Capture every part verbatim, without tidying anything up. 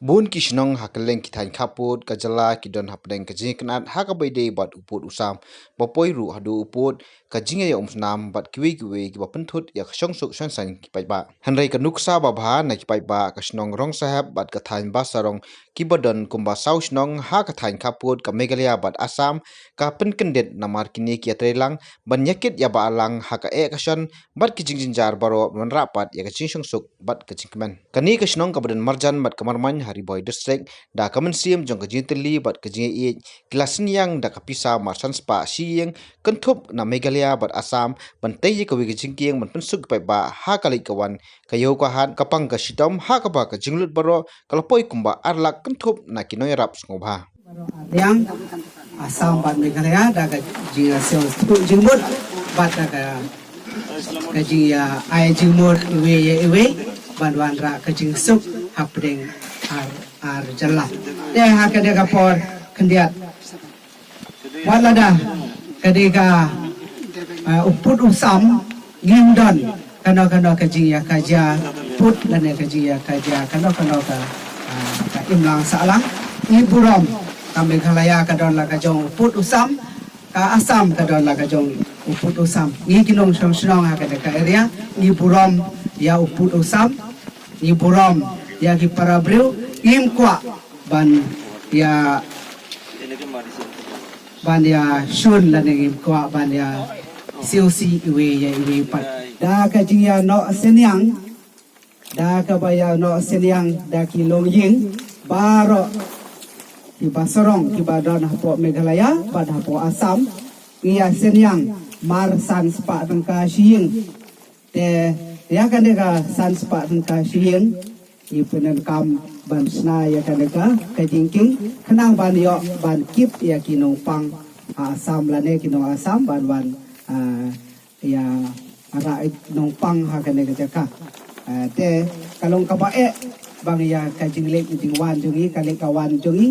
Bun ki shnong ha kylleng ki thaiñ khappud ka jylla ki don hapdeng ka jingkynad ha kaba ïadei bad u pud u sam, ba poi ruh haduh u pud, ka jingïaïa umsnam bad kiwei kiwei kiba pynthut ïa ka shongsuk shongsaiñ ki paidbah. Hynrei ka nuksa babha na ki paidbah ka shnong Rongsahep bad ka thaiñ Basarong, kiba don kumba saw shnong ha ka thaiñ khappud ka Meghalaya bad Assam, ka pynkyndit namar kine ki ïatreilang ban ïakit ïabahlang ha ka eh ka shon bad ki jingjynjar baroh ban wanrah pat ïa ka jingshongsuk bad ka jingkmen. Kane ka shnong kaba don marjan bad ka marmain ha Ri Bhoi District, da ka mynsiem jong ka jingtylli bad ka jingïaieit, ki la synñiang da ka pisa mar san spah shi ïing kynthup na Meghalaya bad Assam ban tei ïa kawei ka jingkieng ban pynsuk ki paidbah ha ka leit ka wan, ka ïew ka hat, ka pang ka shitom, ha kaba ka jinglut baroh ka la poi kumba ar lak kynthup na ki nongïarap sngewbha. Baroh ar liang, Assam bad Meghalaya, da ka jingïaseng suk jingmut bad da ka, ka jingïa ai jingmut iwei ïa iwei ban wanrah ka jingsuk hapdeng ar, ar jylla. Te ha kane ka por khyndiat, wat lada ka dei ka, eh, u pud u sam, ngim don kano kano ka jingïakajia pud lane ka jingïakajia kano kano ka, ah, ka imlang sahlang. Ngi burom, ka Meghalaya ka don la ka jong u pud u sam, ka Assam ka don la ka jong u pud u sam. Ngi ki nongshong shnong ha kane ka area ngi burom ïa u pud u sam, ngi burom ïa ki para briew, ngim kwah ban ïa, ban ïa shun lane ngim kwah ban ïa siewsi iwei ïa iwei pat. Da ka jingïanoh synñiang, da kaba ïanoh synñiang da ki longïing baroh, kiba sarong kiba don hapoh Meghalaya bad hapoh Assam, ngi ïa synñiang mar san spah tyngka shi ïing. Te ïa kane ka san spah tyngka shi ïing, ngi pyndonkam ban shna ïa kane ka, ka jingkieng, khnang ban ïoh ban kit ïa ki nongpang, ah, Assam lane ki nong Assam ban wan, ah, ïa rah nongpang ha kane ka jaka. Ah, te ka long kaba eh ba ïa ka jingleit jingwan jong ngi, ka leit ka wan jong ngi,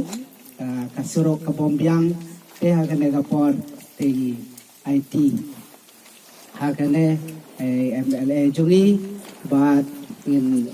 ah, ka surok ka bym biang, te ha kane ka por te ngi aiti ha kane, eh, M L A jong ngi, bad ngin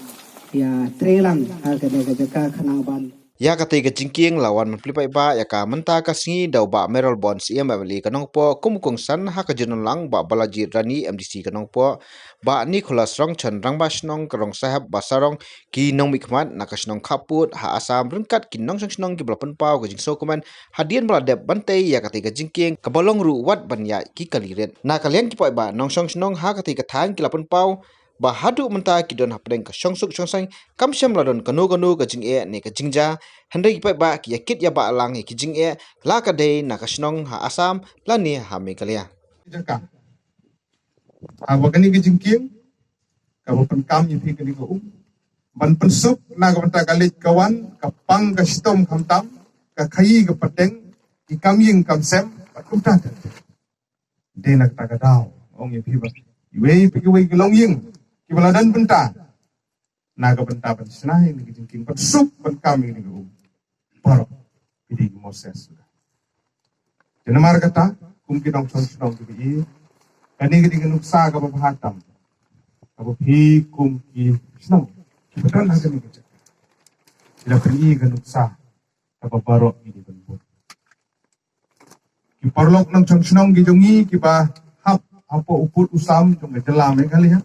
ïa trei lang ha kane ka jaka khnang ban. Ïa katei ka jingkieng la wan ban plie paidbah ïa ka mynta ka sngi da u Bah Mayralborn Syiem M L A ka Nongpoh, kum u kongsan ha ka jingdon lang Bah Balajied Rani M D C ka Nongpoh, Bah Nicholas Rongchon, Rangbah Shnong ka Rongsahep Basarong, ki nongmihkhmat na ka shnong khappud ha Assam ryngkat ki nongshong shnong kiba la pynpaw ka jingsngewkmen hadien ba la dep ban tei ïa katei ka jingkieng kaba long ruh wat ban ïaid ki kali rit. Na ka liang ki paidbah nongshong shnong ha katei ka thaiñ ki la pynpaw ba haduh mynta ki don hapdeng ka shongsuk shongsaiñ, kam shym la don kano kano ka jingeh ne ka jingjia, hynrei ki paidbah ki ïakit ïabahlang ïa ki jingeh, la ka dei na ka shnong ha Assam lane ha Meghalaya. Jaka. Haba kane ka jingkieng kaba pynkam ïa phi kane ka um ban pynsuk na ka bynta ka leit ka wan, ka pang ka shitom khamtam, ka khaïi ka pateng, ki kam ïing kam sem bad kumta ter ter. Dei na kata ka daw ong ïa phi ba iwei pa iwei ki longïing kiba la don bynta na ka bynta ban shna ïa kane ka jingkieng, ban suk ban kam ïa kane ka um. Baroh phi dei ki Moses. Te namar kata, kum ki nongshong shnong kiba ïeit, kane ka dei ka nuksa kaba bha tam kaba phi kum ki shnong kiba don ha kane ka jaka, ki la pyni ka nuksa kaba baroh ngi dei ban bud. Ki paralok nongshong shnong ki jong ngi kiba hap hapoh u pud u sam jong ka jylla Meghalaya,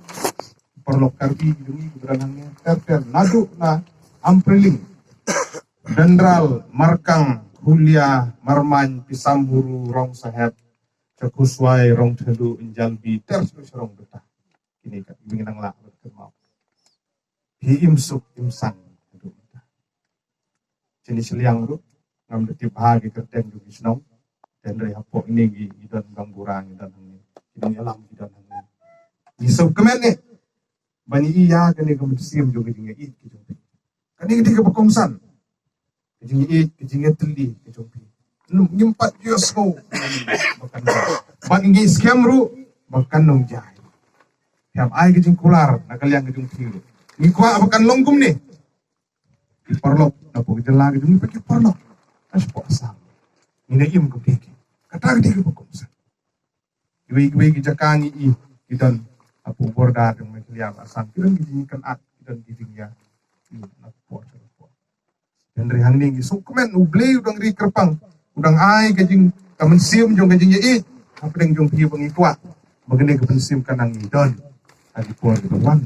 ki paralok Karbi ki jong ngi kiba don hangne ter ter, naduh na Ampriling, Dendral, Markang, Hulia, Marmain, Pisam Huru, Rongsahep, Chakhusuai, Rongthadu, Njalbi, ter shu shrong beta. Kine ka iwing nang lah bad kynmaw. Hi im suk im sang haduh mynta. Chini shiliang ruh ngam da tip ha ki kyrteng jong ki shnong. Hynrei hapoh ine ngi, ngi don Bangbura, ngi don hangne, ki nongïalam ki don hangne. Ngi suk kmen ne ban ïa kane ka mynsiem jong ka jingïaieit ki jong phi. Kane ka dei kaba kongsan. Ka jingïaieit, ka jingïatylli ka jong phi. Ngim pat ïohsngew ba kan jai. Bad ngi skhem ruh ba kan ym jai. Phi hap ai ka jingkular na ka liang ka jong phi ruh. Ngi kwah ba kan long kumne. Ki paralok na pdeng jylla ka jong ngi, ki paralok na shapoh Assam. Ngi na im ka phi ki. Kata ka dei kaba kongsan. Kiwei kiwei ki jaka ngi i ki don hapoh border jong Meghalaya bad Assam, ki don ki jingkynad, ki don ki jingïa. Ki na pdeng jylla. Hynrei hangne ngi sngewkmen U Blei u dang ri kyrpang, u dang ai ka jing, ka mynsiem jong ka jingïeit hapdeng jong phi ba ngi kwah ba kane ka mynsiem kan nang ngi don ha ki por ki ban wan.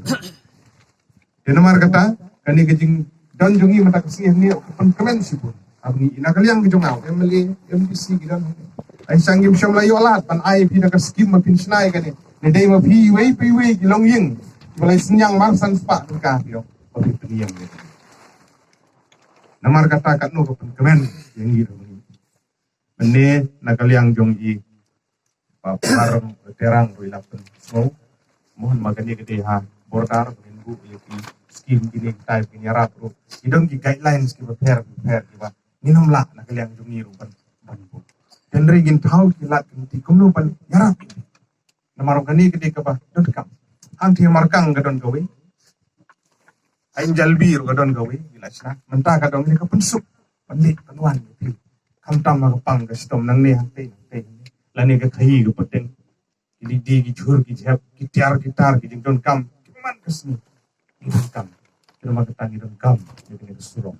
Te namar kata, kane ka jingdon jong ngi mynta ka sngi hangne ka pynkmen shibun. Haba ngi ïa na ka liang ka jong nga, M L A, M D C ki don. Ai sang ngim shym la ïoh lad ban ai phi da ka skim ma phin shna ïa kane. Ne dei ma phi iwei pa iwei ki longïing, ba la synñiang marsan spah tyngka phi ïoh ba phi pynïeng ïa kane. Namar kata katno ka pynkmen ïa ngi ruh ngi. Mynne na ka liang jong i Bah Phareng Terang ruh i la pynsngew. Mo, ma kane ka dei ha border, ba ngin buh ïa ki skim kine ki type kine ïarap ruh. Ki don ki guidelines kiba pher pher kiba ngin ym lah na ka liang jong ngi ruh ban, ban buh. Hynrei ngin thaw ki lad ki lynti kumno ban ïarap. Namar kane ka dei kaba donkam. Hangtei ha Markang ka don kawei. Ha Injallbi ruh ka don kawei, ngi la shna. Mynta ka don kane ka pynsuk ban leit ban wan. Khamtam ha ka pang ka shitom nangne hangtei, hangtei, hangtei. Lane ka khaïi ka pateng. Ki lidi, ki jhur, ki jhep, ki tiar, ki tar, ki jingdonkam, ki man ka sngi. Ngi donkam. Kine ma ka tang ngi donkam ïa kine ki surok.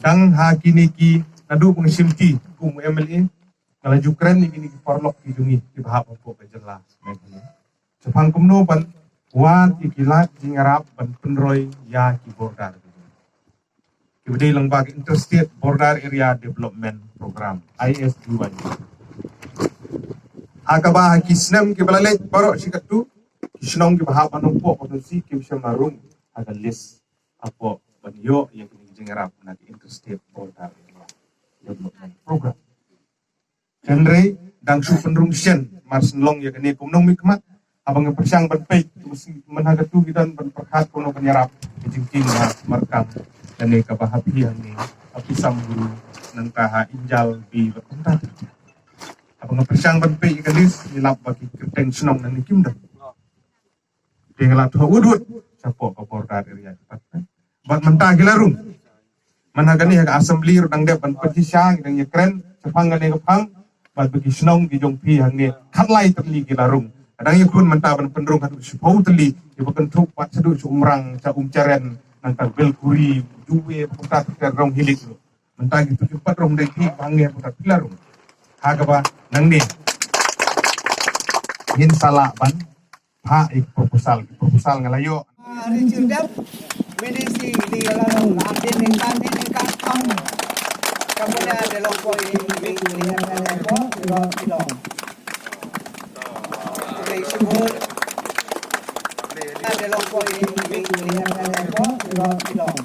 Tang ha kine ki, naduh ba nga shim ki kum u M L A, nga la ju kren ïa kine ki paralok ki jong ngi kiba hap hapoh ka jylla Meghalaya. Shaphang kumno ban wad ïa ki lad jingïarap ban pynroi ïa ki border. Kiba dei lyngba ka Interstate Border Area Development Program, I S B Y. Ha kaba ha ki snem kiba la leit baroh shi katto, ki shnong kiba hap ban ym pop, ba don shi kim shym la rung ha ka list hapoh ban ïoh ïa kine ki jingïarap na ka Interstate Border Area Development Program. Hynrei dang shu pynrung shen, mar shen long ïa kane kum nongmihkhmat. Haba nga pyrshang ban peit, masi man ha katu ki don ban pyrkhat kumno ban ïarap ka jingkieng ha Markang, kane kaba ha phi hangne, ha Pisam Guru, nangta ha Injallbi bad kumta. Haba nga pyrshang ban peit ïa ka list, ngi lap ba ki kyrteng shnong nangne kim don. Te nga la thoh wut wut shapoh ka border area department. Bad mynta ki la rung. Man ha kane ha ka assembly ruh dang dep ban pynshisha, ngi dang ïakren shaphang kane ka phang. Bad ba ki shnong ki jong phi hangne khatlai tylli ki la rung. Ka dang ïakhun mynta ban pynrung haduh shiphew tylli, kiba kynthup pat shaduh sha Umrang, sha Umjaren, nangta Belkuri, Juwe, kumta ter rong hilik ruh. Mynta kito ki pat rong dei ki ba ngi mynta phi la rung. Ha kaba nangne ngin sa lah ban phah ïa ki proposal, ki proposal nga la ïoh. Richard Deb, M D C di la long la din ni kan din ni kan kong. Kamu na de long poi ni ni ni ko lo ki long. Dei shibun. Na de long poi ni ni ni ko lo ki long.